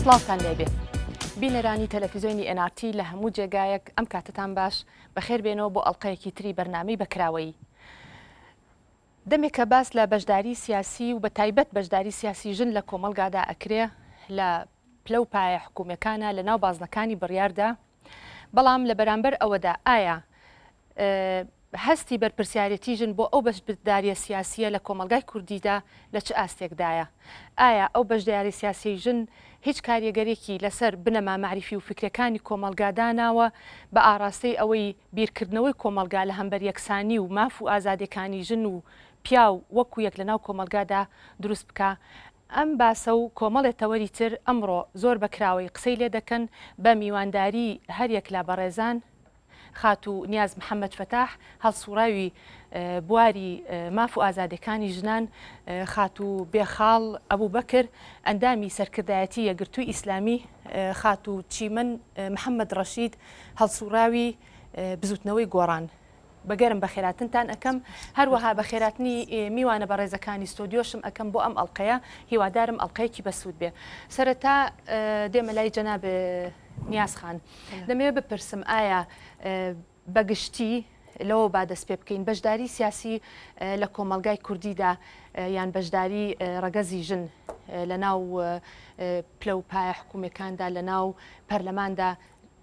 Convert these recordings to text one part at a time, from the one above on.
سڵاوتان لێبێ بینەرانی تەلەفیزیۆنی NRT لە هەموو جێگایەک ئەم کاتتان باش بەخێر بێنەوە بۆ ئەڵلقەیەکی تری بەرنامەی بەکراوەیی دەمێکە باس لە بەشداری سیاسی و بە تایبەت بەشداری سیاسی ژن لە کۆمەڵگادا ئەکرێ لە پلە و پایە حکومیەکانە لە ناو بازنەکانی بڕیاردا بەڵام لە بەرامبەر ئەوەدا ئایا هەستی بەرپرسیارێتی ژن بۆ ئەو بەشداریە سیاسیە لە کۆمەڵگای کوردیدا لە چ ئاستێکدایە؟ ئایا ئەو بەشداری سیاسیەی ژن هیچ کاریەگەرێکی لەسەر بنەما مەعریفی و فیکرەکانی کۆمەڵگا داناوە بە ئاڕاستەی ئەوەی بیرکردنەوەی کۆمەڵگا لە هەمبەر یەکسانی و ماف و ئازادیەکانی ژن و پیاو وەکو یەک لەناو کۆمەڵگادا دروست بکا؟ ئەم باسە و کۆمەڵێ تەوەری تر ئەمڕۆ زۆر بە کراوەیی قسەی لێ دەکەن بە میوانداری هەریەک لە بەڕێزان خاتوو نیاز محەمەد فەتاح هەڵسوڕاوی بواری ماف و ئازادیەکانی ژنان، خاتوو بێخاڵ ئەبوبەکر ئەندامی سەرکردایەتی یەکگرتووی ئیسلامی، خاتوو چیمەن محەمەد ڕەشید هەڵسوڕاوی بزوتنەوەی گۆڕان. بە گەرم بەخێراتنتان ئەکەم هەروەها بەخێراتنی میوانە بەڕێزەکانی ستۆدیۆشم ئەکەم بۆ ئەم ئەڵلقەیە هیوادارم ئەڵلقەیەکی بەسوود بێ سەرەتا دێمە لای جەناب نیاز خان دەمەوێت بپرسم ئایا بەگشتی لەوە با دەست پێ بکەین بەشداری سیاسی لە کۆمەلگای کوردیدا یان بەشداری ڕەگەزی ژن لە ناو پلە و پایە حکوومەکاندا لە ناو پەرلەماندا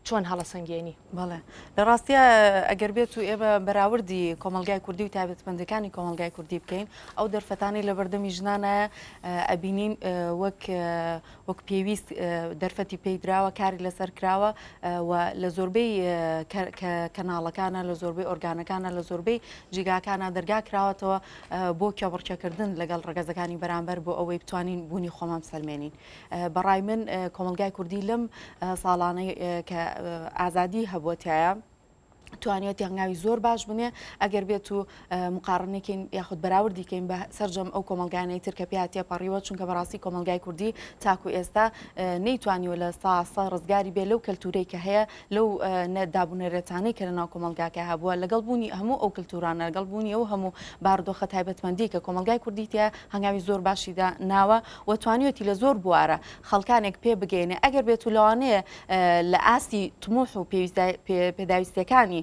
چۆن هەڵەسەنگێنی؟ بەڵێ لە ڕاستیا ئەگەر بێت و ئێمە بەراوردی کۆمەڵگای کوردی و تایبەتمەندەکانی کۆمەڵگای کوردی بکەین ئەو دەرفەتانەی لە بەردەمی ژنانە ئەبینین وەک وەک پێویست دەرفەتی پێی دراوە کاری لەسەر کراوە و لە زۆربەی کەناڵەکانە لە زۆربەی ئۆرگانەکانە لە زۆربەی جیگاکانە دەرگا کراوەتەوە بۆ کێبڕکێکردن لەگەڵ ڕەگەزەکانی بەرامبەر بۆ ئەوەی بتوانین بوونی خۆمان بسەلمێنین. بەڕای من کۆمەڵگای کوردی لەم ساڵانەی کە ئازادی هەبووە تایە توانیەتی هەنگاوی زۆر باش بنێ ئەگەر بێت و مقاڕنێکین یاخود بەراوردیکەین بە سەرجەم ئەو کۆمەلگانەی تر کە پیا تێپەڕیوە چونکە بەڕاستی کۆمەلگای کوردی تاکو ئێستا نەیتوانیوە لە ساسە ڕزگاری بێ لەو کەلتورەی کە هەیە لەو دابونەرێتانەی کە لەناو کۆمەلگاکە هەبووە لەگەڵ بوونی هەموو ئەو کللتورانە لەگەڵ بوونی ئەو هەموو باردۆخە تایبەتمەندی کە کۆمەلگای کوردی تیا هەنگاوی زۆر باشیدا ناوە و توانیوێتی لە زۆر بوارە خەڵکانێک پێ بگەینێ ئەگەر بێت و لەوانەیە لە ئاستی تموح و پێداویستیەکانی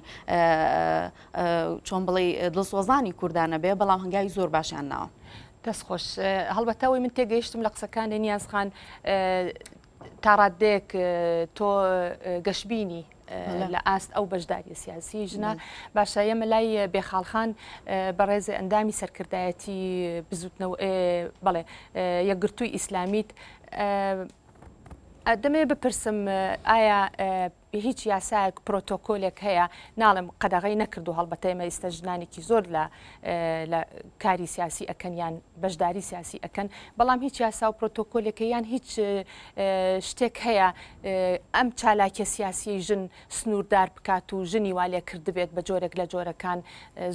چۆن بڵێ دڵسۆزانی کوردانە بێ بەڵام هەنگاوی زۆر باشیان ناوە. دەست خۆش هەڵبەتە ئەوەی من تێگەیشتم لە قسەکانی نیاز خان تا ڕاددەیەک تۆ گەشببینی لە ئاست ئەو بەشداریە سیاسی ژنە باشە ئێمە لای بێخاڵخان بەڕێز ئەندامی سەرکردایەتی بزوتنەوە بەڵێ یەکگرتووی ئیسلامیت دەمێ بپرسم ئایا هیچ یاسایەک پرۆتۆکۆلێک هەیە ناڵێم قەدەغەی نەکردو هەڵبەتە ئێمە ئیستا ژنانێکی زۆر لە لە کاری سیاسی ئەکەن یان بەشداری سیاسی ئەکەن بەڵام هیچ یاسا و پرۆتۆکۆلێکە یان هیچ شتێک هەیە ئەم چالاکیە سیاسیەی ژن سنووردار بکات و ژنی وا لێ کردبێت بە جۆرێک لە جۆرەکان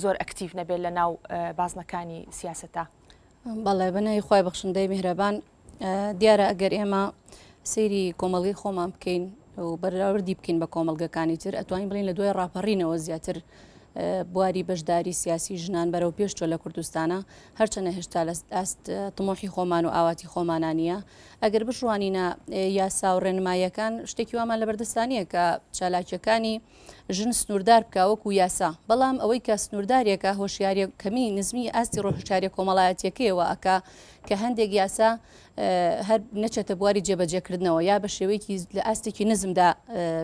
زۆر ئەکتیڤ نەبێت لە ناو بازنەکانی سیاسەتا؟ بەڵێ بە ناوی خوای بەخشندەی میهرەبان دیارە ئەگەر ئێمە سەیری کۆمەڵگەی خۆمان بکەین و بەراوردی بکەین بە کۆمەڵگەکانی تر ئەتوانین بڵین لە دوای ڕاپەڕینەوە زیاتر بواری بەشداری سیاسی ژنان بەرەو پێش چۆ لە کوردستانە هەرچەنە هێشتا لە ئاست تمۆحی خۆمان و ئاواتی خۆمانە نییە ئەگەر بشڕوانینە یاسا و ڕێنماییەکان شتێکی وامان لەبەردەستا نییە کە چالاکیەکانی ژن سنووردار بکە وەکو یاسا بەڵام ئەوەی کە سنووردارێکە هۆشیاریە کەمی نزمی ئاستی ڕۆشیاریە کۆمەڵایەتیەکەیەوە ئەکا کە هەندێک یاسا هەر نەچێتە بواری جێبەجێکردنەوە یا بە شێوەیەکی لە ئاستێکی نزمدا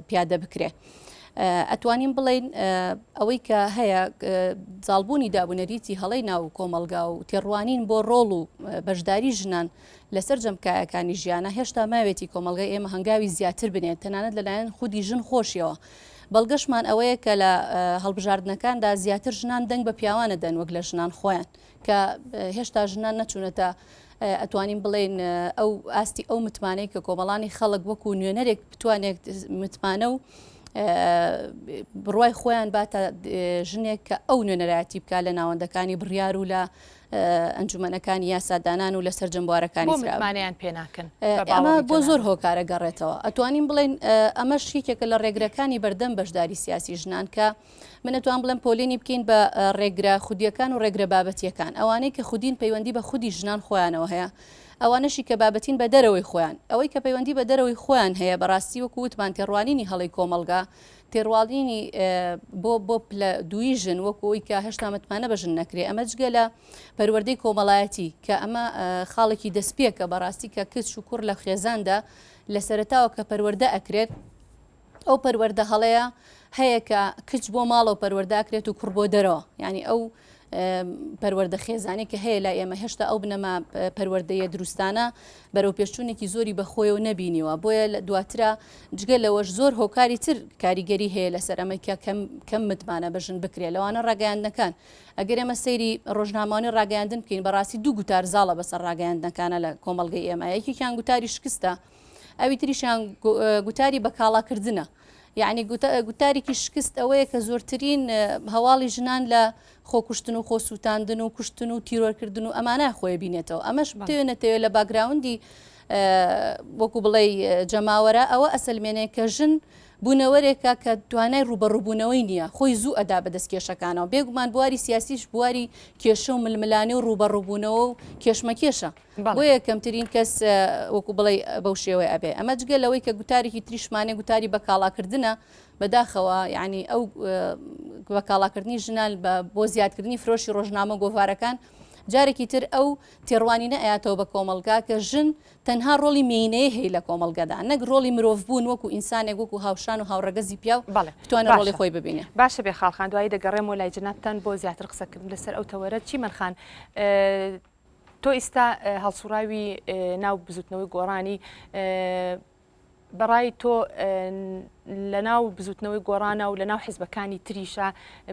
پیادە بکرێ. ئەتوانین بڵین ئەوەی کە هەیە زاڵبوونی دابونەریتی هەڵەی ناو کۆمەڵگا و تێڕوانین بۆ ڕۆڵ و بەشداری ژنان لە سەرجەم کایەکانی ژیانا هێشتا ماوێتی کۆمەڵگای ئێمە هەنگاوی زیاتر بنێت تەنانەت لەلایەن خودی ژن خۆشیەوە. بەڵگەشمان ئەوەیە کە لە هەڵبژاردنەکاندا زیاتر ژنان دەنگ بە پیاوان ئەدەن وەک لە ژنان خۆیان کە هێشتا ژنان نەچوونەتە ئەتوانین بڵێین ئەو ئاستی ئەو متمانەی کە کۆمەڵانی خەڵک وەکو نوێنەرێک بتوانێت متمانە و بڕوای خۆیان باتە ژنێک کە ئەو نوێنەرایەتی بکات لە ناوەندەکانی بڕیار و لە ئەنجومەنەکانی یاسادانان و لە سەرجەم بوارەکانی بۆ متمانەیان پێ ناکەن؟ ئەمە بۆ زۆر هۆکارە گەڕێتەوە ئەتوانین بڵێن ئەمەش یەکێکە لە ڕێگرەکانی بەردەم بەشداری سیاسی ژنان کە من ئەتوان بڵێم پۆلێنی بکەین بە ڕێگرە خودیەکان و ڕێگرە بابەتیەکان ئەوانەی کە خودین پەیوەندی بە خودی ژنان خۆیانەوە هەیە. ئەوانەشی کە بابەتین بە دەرەوەی خۆیان. ئەوەی کە پەیوەندی بە دەرەوەی خۆیان هەیە بەڕاستی وەکو وتمان تێڕوانینی هەڵەی کۆمەڵگا، تێڕواڵینی بۆ بۆ پلە دووی ژن وەکو ئەوی کە هێشتا متمانە بە ژن نەکرێ ئەمە جگە لە پەروەردەی کۆمەڵایەتی کە ئەمە خاڵێکی دەستپێکە بەڕاستی کە کچ و کوڕ لە خێزاندا لە سەرەتاوە کە پەروەردە ئەکرێت ئەو پەروەردە هەڵەیە هەیە کە کچ بۆ ماڵەوە پەروەردە ئەکرێت و کوڕ بۆ دەرەوە یعنی ئەو پەروەردە خێزانی کە هەیە لای ئێمە هێشتا ئەو بنەما پەروەردەیە دروستانە بەرەو پێشچوونێکی زۆری بەخۆیەوە نەبینیوە بۆیە لە دواترا جگە لەوەش زۆر هۆکاری تر کاریگەری هەیە لەسەر ئەمەی کە کەم کەم متمانە بە ژن بکرێت لەوانە ڕاگەیاندنەکان ئەگەر ئێمە سەیری ڕۆژنامەوانی ڕاگەیاندن بکەین بەڕاستی دوو گوتار زاڵە بەسەر ڕاگەیاندنەکانە لە کۆمەڵگەی ئێمە یەکێکیان گوتاری شکستە ئەوی تریشیان گوتاری بەکاڵاکردنە. یعنی گوتارێکی شکست ئەوەیە کە زۆرترین هەواڵی ژنان لە خۆکوشتن و خۆسووتاندن و کوشتن و تیرۆرکردن و ئەمانە خۆی بینێتەوە ئەمەش بتەوێ نەتەوێ لە background ی وەکو بڵێ جەماوەرە ئەوە ئەسەلمێنێ کە ژن بوونەوەرێکە کە توانای ڕووبەڕووبوونەوەی نییە خۆی زوو ئەدا بەدەست کێشەکانەوە بێگومان بواری سیاسیش بواری کێشە و ململانێ و ڕووبەڕووبوونەوە و کێشمەکێشە بۆیە کەمترین کەس وەکو بڵێ بەو شێوەیە ئەبێ ئەمە جگە لەوەی کە گوتارێکی تریشمانێ گوتاری بەکاڵاکردنە بەداخەوە یعنی ئەو بەکاڵاکردنی ژنان بۆ زیادکردنی فرۆشی ڕۆژنامە گۆڤارەکان جارێکی تر ئەو تێڕوانینە ئەیاتەوە بە کۆمەڵگا کە ژن تەنها ڕۆڵی مێینەیە هەیە لە کۆمەڵگەدا نەک ڕۆڵی مرۆڤ بوون وەکو ئینسانێک وەکو هاوشان و هاوڕەگەزی پیاو بتوانێت ڕۆڵی خۆی ببینێ. باشە بێخاڵ خان دوایی دەگەڕێمەوە لای جەنابتان بۆ زیاتر قسەکردن لەسەر ئەو تەوەرە چیمەن خان تۆ ئیستا هەڵسوڕاوی ناو بزوتنەوەی گۆڕانی بەڕای تۆ لە ناو بزوتنەوەی گۆڕانە و لە ناو حیزبەکانی تریشە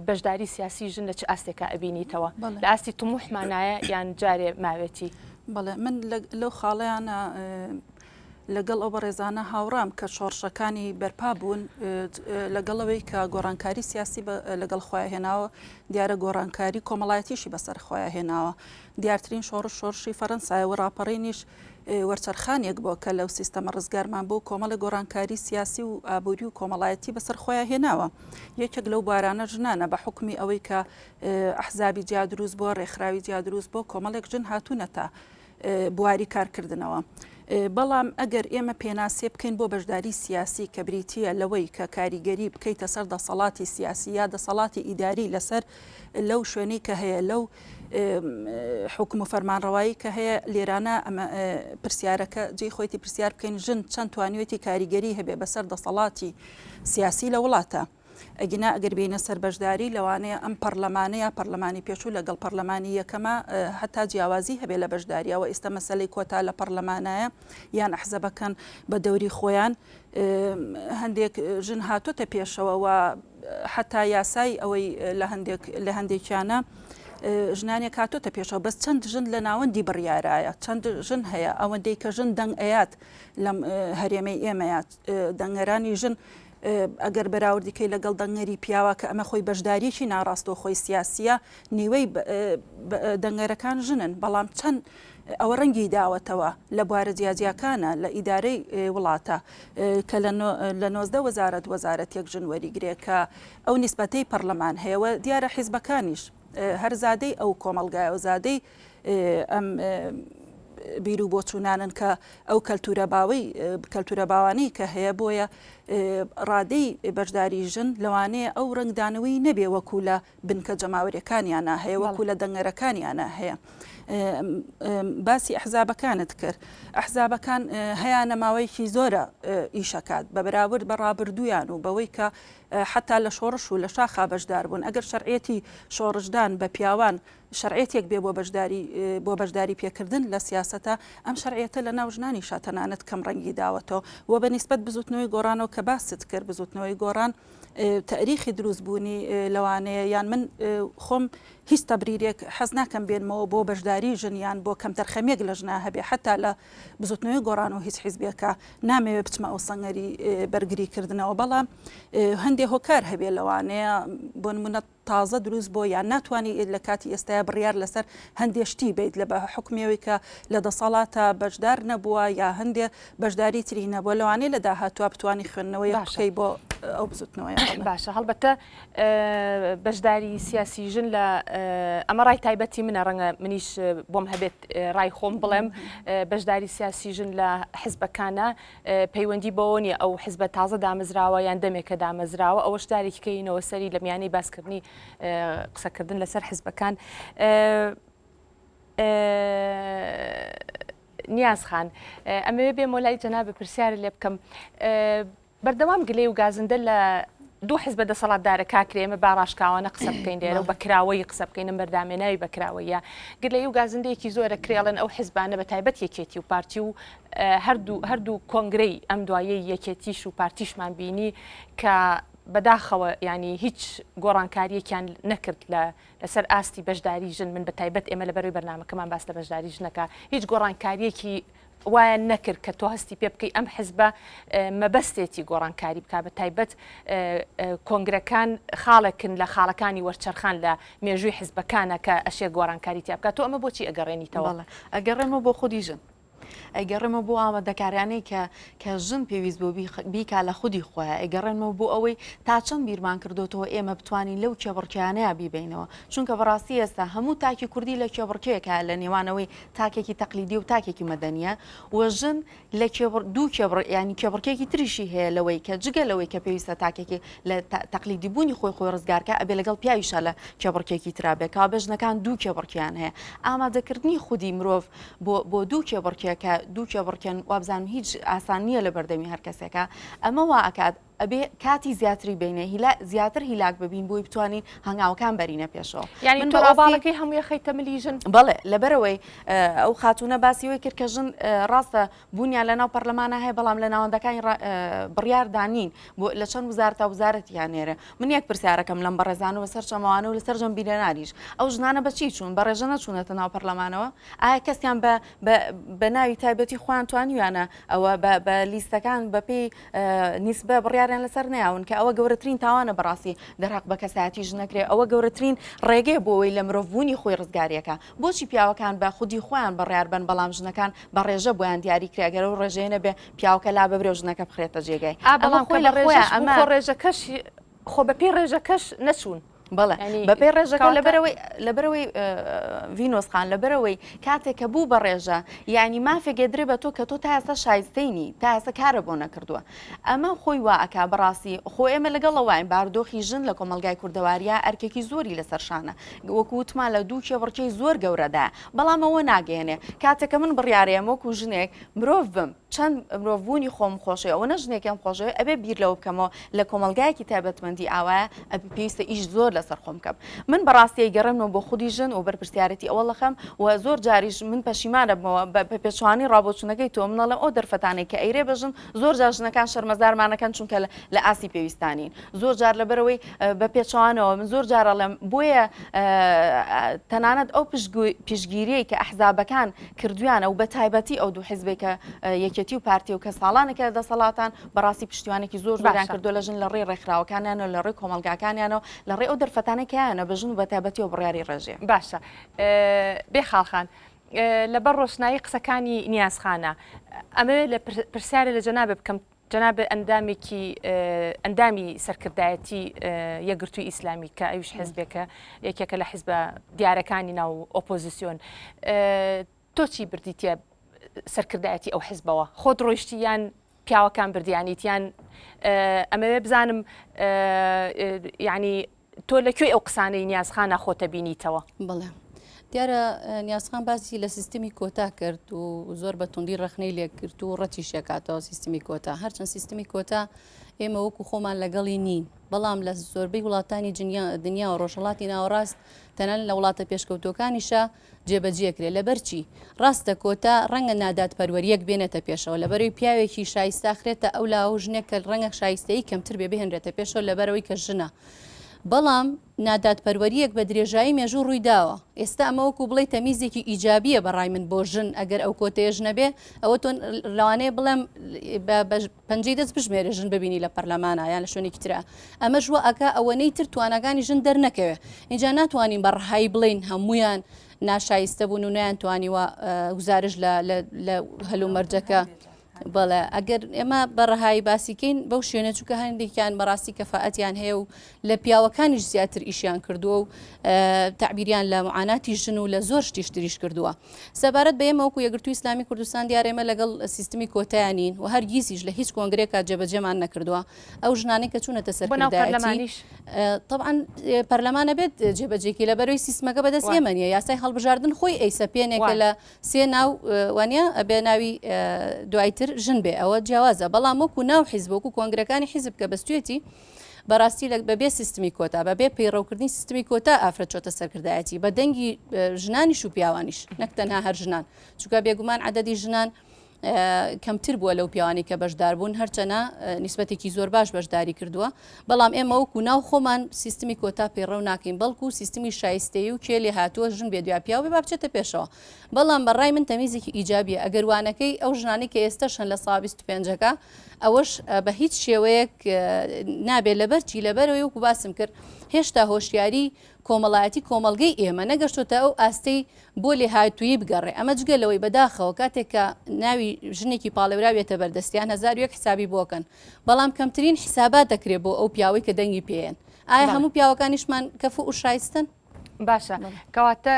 بەشداری سیاسی ژن لە چ ئاستێکا ئەبینیتەوە لە ئاستی تموحمانایە یان جارێ ماوێتی؟ بەڵێ من لەو خاڵیانە لەگەڵ ئەو بەڕێزانە هاوڕام کە شۆڕشەکانی بەرپا بوون لەگەڵەوەی کە گۆڕانکاری سیاسی لەگەڵ خۆیان هێناوە دیارە گۆڕانکاری کۆمەڵایەتیشی بەسەر خۆیان هێناوە دیارترین شۆڕش شۆڕشی فەرەنسایە و ڕاپەڕینیش وەرچەرخانێک بووە کە لەو سیستەمە ڕزگارمان بوو کۆمەڵی گۆڕانکاری سیاسی و ئابووری و کۆمەڵایەتی بەسەر خۆیان هێناوە یەکێک لەو بوارانە ژنانە بە حکومی ئەوەی کە ئەحزابی جیا دروست بووە ڕێکخراوی جیا دروست بۆ کۆمەڵێک ژن هاتوونەتە بواری کارکردنەوە. بەڵام ئەگەر ئێمە پێناسێ بکەین بۆ بەشداری سیاسی کە بریتییە لەوەی کە کاریگەری بکەیتە سەر دەسەڵاتی سیاسی یا دەسەڵاتی ئیداری لەسەر لەو شوێنەی کە هەیە لەو حوکم و فەرمانڕەوایی کە هەیە لێرانە ئەمە پرسیارەکە جێی خۆیتی پرسیار بکەین ژن چەند توانیوێتی کاریگەری هەبێ بەسەر دەسەڵاتی سیاسی لە وڵاتە. ئەگینا ئەگەر بێینە سەر بەشداری لەوانەیە ئەم پەڕلەمانە یا پەڕلەمانی پێشوو لەگەڵ پەڕلەمانی یەکەما هەتا جیاوازی هەبێ لە بەشداریەوە ئیستا مەسەلەی کۆتا لە پەڕلەمانایە یان ئەحزەبەکان بە دەوری خۆیان هەندێک ژن هاتۆتە پێشەوە و حتا یاسای ئەوەی لە هەندێک لە هەندێکیانە ژنانێک هاتۆتە پێشەوە بەس چەند ژن لە ناوەندی بڕیارایە چەند ژن هەیە ئەوەندەی کە ژن دەنگ ئەیات لەم هەرێمەی ئێمەیە دەنگەرانی ژن ئەگەر بەراوردی کەی لەگەڵ دەنگەری پیاوە کە ئەمە خۆی بەشداریەکی ناڕاستەوخۆی سیاسیە نیوەی دەنگەرەکان ژنن بەڵام چەند ئەوە ڕەنگی داوەتەوە لە بوارە جیاجیاکانە لە ئیدارەی وڵاتە کە لە 90 وەزارەت وەزارەتێک ژن وەریگرێ کە ئەو نیسبەتەی پەرلەمان هەیە و دیارە حیزبەکانیش هەر زادەی ئەو کۆمەڵگایە و زادەی ئەم بیر و بۆچوونانن کە ئەو کەلتورە باوەی کەلتورە باوانەی کە هەیە بۆیە ڕادەی بەشداری ژن لەوانەیە ئەو ڕەنگدانەوەی نەبێ وەکو لە بنکە جەماوەریەکانیانە هەیە وەکو لە دەنگەرەکانیانە هەیە باسی ئەحزابەکانت کرد ئەحزابەکان هەیانە ماوەیەکی زۆرە ئیشەکات بە بەراورد بە ڕابردوویان و بەوەی کە حتا لە شۆڕش و لە شاخا بەشدار بوون ئەگەر شەرعەتی شۆڕشدان بە پیاوان شەرعیەتێک بێ بۆ بەشداری بۆ بەشداری پێکردن لە سیاسەتا، ئەم شەرعیەتە لە ناو ژنانیشا تەنانەت کەم ڕەنگی داوەتەوە و بە نیسبەت بزووتنەوەی گۆڕانەوە کە باست کرد بزووتنەوەی گۆڕان تەئریخی دروست بوونی لەوانەیە یان من خۆم هیچ تەبریرێک حەز ناکەم بێنمەوە بۆ بەشداری ژن یان بۆ کەمتەرخەمیەک لە ژنا هەبێ حەتا لە بزووتنەوەی گۆڕان و هیچ حیزبێکا نامەوێ بچمە ئەو سەنگەری بەرگری کردنەوە بەڵام هەندێ هۆکار هەبێ لەوانەیە بۆ نمونە. تازە دروست بۆ یان ناتوانانی لە کاتی ئێستایا بڕیار لەسەر هەندێ شتی بیت لە بە حکومیەوەی کە لە دەسەڵاتە بەشدار نەبووە یا هەندێ بەشداری تری نەبووە لەوانەیە لە داهاتوە بتانی خوێندنەوەی بکەی بۆ ئەو بزوتنەوەیە. باشە هەڵبەتە بەشداری سیاسی ژن لە ئەمە ڕای تایبەتی منە ڕەنگە منیش بۆم هەبێت ڕای خۆم بڵێم بەشداری سیاسی ژن لە حزبەکانە پەیوەندی بەوە نیە ئەو حزبە تازە دامەزراوە یان دەمێکە دامەزراوە ئەوەش جارێکی کەینەوە سەری لە میانەی باسکردنی قسەکردن لەسەر حزبەکان. نیاز خان ئەمەوێ بێمەوە لای جەنابت پرسیارت لێ بکەم بەردەوام گلەی و گازندە لە دوو حزبە دەسەڵاتدارەکە کرێ ئێمە با ڕاشکاوانە قسە بکەین لێرە و بە کراوەیی قسە بکەین ئەم بەردامێ ناوی بە کراوەیە گلەیی و گازندەیەکی زۆرە کرێڵێن ئەو حزبانە بە تایبەت یەکێتی و پارتی و هەردوو هەردوو کۆنگرەی ئەم دوایەی یەکێتیش و پارتیشمان بینی کە بەداخەوە ینی هیچ گۆڕانکاریەکیان نەکرد لە لەسەر ئاستی بەشداری ژن من بە تایبەت ئێمە لە بەروی بەرنمەکەمان باس لە بەشداری ژنەکە هیچ گۆڕانکاریەکی وایان نەکرد کە تۆ هەستی پێ بکەی ئەم حزبە مەبەستێتی گۆڕانکاری بکا بە تایبەت کۆنگرەکان خاڵێکن لە خاڵەکانی وەرچەرخان لە مێژووی حزبەکانە کە ئەشێ گۆڕانکاری تیا بکات تۆ ئەمە بۆچی ئەگەڕێنیتەوە؟ بەڵێ ئەگەڕێمەوە بۆ خودی ژن ئەگەڕێمەوە بۆ ئامادەکاریانەی کە کە ژن پێویست بۆ بیکا لە خودی خۆیان ئەگەڕێنمەوە بۆ ئەوەی تا چەند بیرمان کردوتەوە ئێمە بتوانین لەو کێبڕکیانەیە بیبینەوە چونکە بەڕاستی ئێستا هەموو تاکی کوردی لە کێبڕکێکە لە نێوانەوەی تاکێکی تەقلیدی و تاکێکی مەدەنیە و ژن لە کێبڕ دوو کێبڕ ینی کێبڕکێکی تریشی هەیە لەوەی کە جگە لەوەی کە پێویستە تاکێکی لە تەقلیدی بوونی خۆی خۆی ڕزگارکە ئەبێ لەگەڵ پیاویشا لە کێبڕکێکی ترا بێ کەوابێ ژنەکان دوو کێبڕکیان هەیە ئامادەکردنی خودی مرۆڤ بۆ بۆ دوو کێبڕکێ کە دوو کێبڕکێن وابزانم هیچ ئاسان نییە لە بەردەمی هەر کەسێکە ئەمە وا ئەکات ئەبێ کاتی زیاتری بینێ هیلا زیاتر هیلاک ببین بۆی بتوانین هەنگاوەکان بەرینە پێشەوە. یانی من تۆ بەڕاستی ئۆباڵەکەی هەمووی ئەخەیتە ملی ژن؟ بەڵێ لەبەرئەوەی ئەو خاتوونە باسی وەی کرد کە ژن ڕاستە بوونیان لەناو پەرلەمانا هەیە بەڵام لە ناوەندەکانی بڕیاردا نین بۆ لە چەند وزارەتا وزارەتیان نێرە من یەک پرسیارەکەم لەم بەڕێزانە و سەرچەمەوانە و لە سەرجەم بینەرانیش ئەو ژنانە بە چی چوون بە ڕێژە نەچوونەتە ناو پەرلەمانەوە ئایا کەسیان بە بە ناوی تایبەتی خۆیان توانیویانە ئەوە بە لیستەکان بەپێی نیسبە بڕیاریان لەسەر نەیاون کە ئەوە گەورەترین تاوانە بەڕاستی دەرهەق بە کەسایەتی ژن نەکرێ ئەوە گەورەترین ڕێگەیە بۆ ئەوەی لە مرۆڤبوونی خۆی ڕزگاریەکە بۆچی پیاوەکان بە خودی خۆیان بڕیار بەن بەڵام ژنەکان بە ڕێژە بۆیان دیاری کرێ ئەگەر ئەو ڕێژەیە نەبێ پیاوەکە لا ببرێ و ژنەکە بخرێتە جێگای ئا بەڵام خۆی لە خۆیان ئەمە خۆ ڕێژەکەش خۆ بەپێی ڕێژەکەش نەچوون. بەڵێ بەپێی ڕێژەکە لەبەرەوەی لەبەرەوەی ڤینۆس خان لەبەرەوەی کاتێک کە بوو بە ڕێژە یعنی مافێک ئەدرێ بە تۆ کە تۆ تا ئێستا شایستەی نی تا ئێستا کارە بۆ نەکردووە ئەمە خۆی وا ئەکا بەڕاستی خۆ ئێمە لەگەڵ ئەوەین باردۆخی ژن لە کۆمەڵگای کوردەواریە ئەرکێکی زۆری لەسەر شانە وەکو وتمان لە دوو کێبڕکێی زۆر گەورەدا بەڵام ئەوە ناگەیەنێ کاتێک کە من بڕیارەیەم وەکو ژنێک مرۆڤ بم چەند مرۆڤ بوونی خۆم خۆشەوێ ئەوەنە ژنێکم خۆشەوێ ئەبێ بیر لەوە بکەمەوە لە کۆمەڵگایەکی تایبەتمەندی ئاوایە ئەبێ پێویستە ئیش زۆر لەسەر خۆم بکەم من بەڕاستی ئەیگەڕێنمەوە بۆ خودی ژن و بەرپرسیارێتی ئەوە ڵەخەم و زۆر جاریش من پەشیمانەبمەوە بە پێچەوانەی ڕابۆچوونەکەی تۆ من ئەڵێم ئەو دەرفەتانەی کە ئەیرێ بە ژن زۆر جار ژنەکان شەرمەزارمانەکەن چونکە لە ئاستی پێویستا نین زۆر جار لەبەرەوەی بە پێچەوانەوە من زۆر جار ئەڵێم بۆیە تەنانەت ئەو پشتگیریەی کە ئەحزابەکان کردویانە و بە تایبەتی ئەو دوو حزبێک کە یەکێتی و پارتی و کە ساڵانێکە لە دەسەڵاتان بەڕاستی پشتیوانێکی زۆر زۆریان کردو لە ژن لە ڕێی ڕێکخراوەکانیانەوە لە ڕێی کۆمەڵگاکانیانەوە لە ڕێی ئەو دەرفەتانەی کە هەیانە بە ژن و بە تایبەتی و بڕیاری ڕێژێ. باشە بێخاڵ خان لەبەر ڕۆشنایی قسەکانی نیاز خانە ئەمەوێ لە پرسیارێ لە جەنابت بکەم جەنابت ئەندامێکی ئەندامی سەرکردایەتی یەکگرتووی ئیسلامی کە ئەویش حزبێکە یەکێکە لە حزبە دیارەکانی ناو ئۆپۆزیسیۆن تۆ چی بردیتە سەرکردایەتی ئەو حزبەوە خۆت ڕۆیشتی یان پیاوەکان بردیانیت یان ئەمەوێ بزانم یعنی تۆ لە کوێی ئەو قسانەی نیاز خانە خۆتە بینیتەوە؟ بەڵێ. دیارە نیاز خان باسی لە سیستمی کۆتا کرد و زۆر بە توندی ڕەخنەی لێکرد و ڕەتیشەکاتەوە سیستمی کۆتا هەرچەند سیستمی کۆتا ئێمە وەکو خۆمان لەگەڵی نین بەڵام لە زۆربەی وڵاتانی دنیا و ڕۆژهڵاتی ناوەڕاست تەنانەت لە وڵاتە پێشکەوتوەکانیشە جێبەجێکرێ لەبەر چی؟ ڕاستە کۆتا ڕەنگە نادادپەروەرییەک بێنێتە پێشەوە لەبەرەوەی پیاوێکی شایستە ئەخرێتە ئەو لاوە و ژنێک کە ڕەنگە شایستەیی کەمتر بێ بهێنرێتە پێشەوە لەبەرەوەی کە ژنە. بەڵام نادادپەروەرییەک بە درێژایی مێژوو ڕووی داوە. ئێستا ئەمە وەکوو بڵێی تەمیزێکی ئیجابییە بە ڕای من بۆ ژن ئەگەر ئەو کۆتەیەش نەبێ ئەوە تۆ لەوانەیە بڵێم بە پەنجەی دەست بژمێرێ ژن ببینی لە پەرلەمانا یان لە شوێنێکی ترا. ئەمەش وا ئەکا ئەوەنەی تر تواناکانی ژن دەرنەکەوێ. ئینجا ناتوانین بە ڕەهایی بڵێین هەموویان ناشایستە بوون و نەیانتوانیوە گوزارش لە لە هەلومەرجەکە بەڵێ ئەگەر ئێمە بە ڕەهایی باسی کەین بەو شوێنە چونکە هەندێکیان بەڕاستی کەفائەتیان هەیە و لە پیاوەکانیش زیاتر ئیشیان کردووە و تەعبیریان لە معاناتی ژن و لە زۆر شتیش تریش کردووە. سەبارەت بە ئێمە وەکو یەکگرتووی ئیسلامی کوردستان دیارە ئێمە لەگەڵ سیستمی کۆتایان نین و هەرگیزیش لە هیچ کۆنگرەیەکا جێبەجێمان نەکردووە ئەو ژنانەی کە چوونەتە بۆ ناو سەرکردایەتی پەرلەمانیش؟ تەبعەن پەرلەمان ئەبێت جێبەجێکی لەبەرەوەی سیستمەکە بەدەست وایە. ئێمە نییە یاسای هەڵبژاردن خۆی ئەیسەپێنێ کە وایە. لە سێ ناو وانە ئەبێ ناوی دوایتر ژن بێ ئەوە جیاوازە بەڵام وەکو ناو حیزب وەکو کۆنگرەکانی حیزب کە بەستوێتی بەڕاستی لە بەبێ سیستمی کۆتا بەبێ پەیڕەوکردنی سیستمی کۆتا ئافرەت چۆتە سەرکردایەتی بە دەنگی ژنانیش و پیاوانیش نەک تەنها هەر ژنان چونکە بێگومان عەدەدی ژنان کەمتر بووە لەو پیاوانی کە بەشدار بوون هەرچەنە نیسبەتێکی زۆر باش بەشداری کردووە بەڵام ئێمە وەکو ناو خۆمان سیستمی کۆتا پەیڕەو ناکەین بەڵکو سیستمی شایستەیی و کێ لێهاتووە ژن بێت یا پیاو بێ با بچێتە پێشەوە بەڵام بە ڕای من تەمیزێکی ئیجابیە ئەگەر وانەکەی ئەو ژنانەی کە ئێستەش هەن لە سا 25ەکە ئەوەش بە هیچ شێوەیەک نابێت لەبەر چی لەبەرەوەی وەکو باسم کرد هێشتا هۆشیاری کۆمەڵایەتی کۆمەڵگەی ئێمە نەگەشتۆتە ئەو ئاستەی بۆ لێهاتوویی بگەڕێ، ئەمە جگە لەوەی بەداخەوە کاتێک کە ناوی ژنێکی پاڵێوراو یەتە بەردەستیان 1001 حسابی بۆ کەن بەڵام کەمترین حسابات دەکرێ بۆ ئەو پیاوەی کە دەنگی پێیەن ئایا هەموو پیاوەکانیشمان کەفو و شایستن؟ باشە کەواتە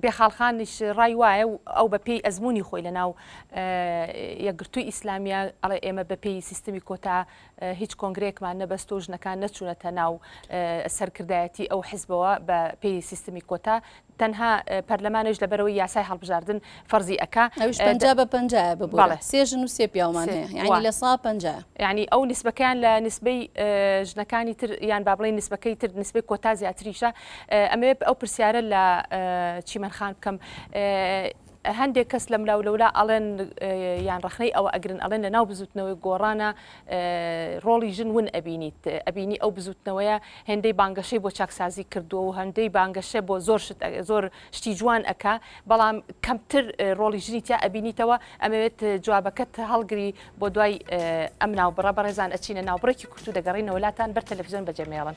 بێخاڵخانیش ڕای وایە و ئەو بە پێی ئەزمموی خۆی لە ناو یەکگرتووی ئیسلامیە ئەڵێ ئێمە بە پێی سیستمی کۆتا هیچ کۆنگرەیەکمان نەبەستوە و ژنەکان نەچوونەتە ناو سەرکردایەتی ئەو حزبەوە بە پێی سیستمی کۆتا تەنها پەرلەمانیش لەبەرەوەی یاسای هەڵبژاردن فەرزی ئەکا. ئەویش 50 بە پەنجایە ببورە سێ ژن و سێ پیاومان هەیە یانی لە سا پەنجایە. یانی ئەو نیسبەکەیان لە نیسبەی ژنەکانی تر یان با بڵێین نیسبەکەی تر نیسبەی کۆتا زیاتریشە. ئەمەوێت ئەو پرسیارە لە چیمەن خان بکەم. هەندێک کەس لەملاو لەولا ئەڵێن یان ڕەخنەی ئەوە ئەگرن ئەڵێن لە ناو بزوتنەوەی گۆڕانە ڕۆڵی ژن ون ئەبینیت ئەبینی ئەو بزوتنەوەیە هێندەی بانگەشەی بۆ چاکسازی کردووە و هەندەی بانگەشە بۆ زۆر شت زۆر شتی جوان ئەکا بەڵام کەمتر ڕۆڵی ژنی تیا ئەبینیتەوە ئەمەوێت جوابەکەت هەڵگری بۆ دوای ئەم ناوبڕە بەڕێزان ئەچینە ناوبڕێکی کورت و دەگەڕینەوە لاتان بەر تەلەفزیۆن بەجێمێڵن.